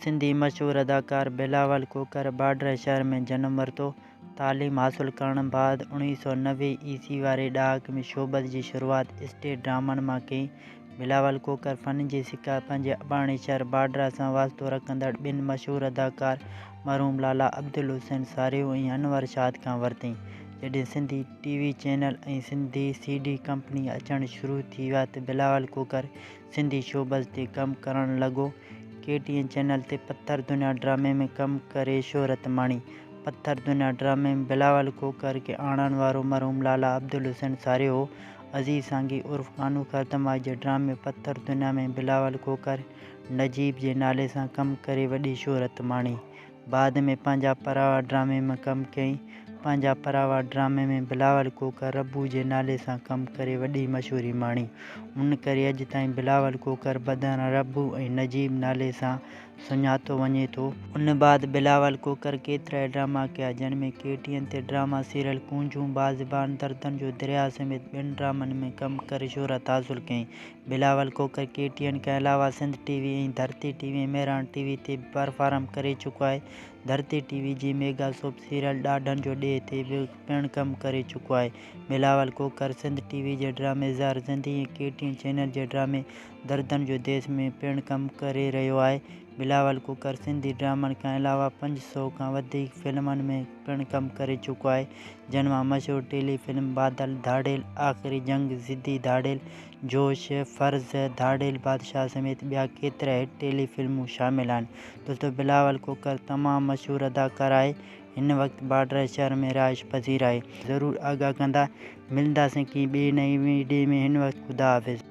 سنڌي مشهور اداڪار بلاول کوکر باڊهه شهر ۾ جنم ورتو. تعليم حاصل ڪرڻ بعد 1990 عيسوي واري ڏهاڪي ۾ شوبز جي شروعات اسٽيج ڊرامن مان ڪئي. بلاول کوکر فن جي سکيا پنهنجي اباڻي شهر باڊهه سان واسطو رکندڙ ٻن مشهور اداڪار مرحوم لالا عبدالحسين ساريو ۽ انور شاد کان ورتي. جڏهن Sindhi T V channel ۽ Sindhi C D company اچڻ شروع ٿي ويا ته بلاول کوکر سنڌي شوبز تي ڪم ڪرڻ لڳو. ڪي ٽي اين چينل تي پٿر دنيا ڊرامي ۾ ڪم ڪري شهرت ماڻي. پٿر دنيا ڊرامي ۾ بلاول کوکر کي آڻڻ وارو مرحوم لالا عبدالحسين ساريو هو. عزيز سانگي عرف ڪانو خردمائي جي ڊرامي پٿر دنيا ۾ بلاول کوکر نجيب جي نالي سان ڪم ڪري وڏي شهرت ماڻي. بعد ۾ پنهنجا پراوا ڊرامي ۾ ڪم ڪيائين. پنهنجا پراوا ڊرامي ۾ بلاول کوکر ربو جي نالي سان ڪم ڪري وڏي مشهوري ماڻي. ان ڪري اڄ تائين بلاول کوکر بدران ربو ۽ نجيب نالي سان سڃاتو وڃي ٿو. ان بعد بلاول کوکر ڪيترائي ڊراما ڪيا جن ۾ ڪي ٽي اين تي ڊراما سيريل ڪونجون، بازبان، دردن جو درياهه سميت ٻين ڊرامن ۾ ڪم ڪري شهرت حاصل ڪيائين. Bilawal Khokhar K T N کان علاوه Sindh T V ۽ Dharti T V ۽ Mehran T V تي به پرفارم ڪري چڪو آهي. ڌرتي ٽي وي جي ميگا سوپ سيريل ڏاڍن جو ڏيهه تي به پڻ ڪم ڪري چڪو آهي. بلاول کوکر سنڌ ٽي وي جي ڊرامي زهر زندگي ۽ ڪي ٽي اين چينل جي ڊرامي دردن جو ديس ۾ پڻ ڪم ڪري رهيو آهي. بلاول کوکر سنڌي ڊرامن کان علاوه 500 کان وڌيڪ فلمن ۾ پڻ ڪم ڪري چڪو آهي جن مان مشهور ٽيلي فلم بادل ڌاڙيل، آخري جنگ، ضدي ڌاڙيل، جوش، فرض، ڌاڙيل بادشاهه سميت ٻيا ڪيترا هٽ ٽيلي فلمون شامل آهن. دوستو بلاول کوکر تمام مشهور اداڪار آهي هن وقت باڊهه شهر ۾ رهائش پذير آهي. ضرور آگاهه ڪندا. ملنداسين ڪنهن ٻي نئين وڊيو ۾ هن وقت خدا حافظ.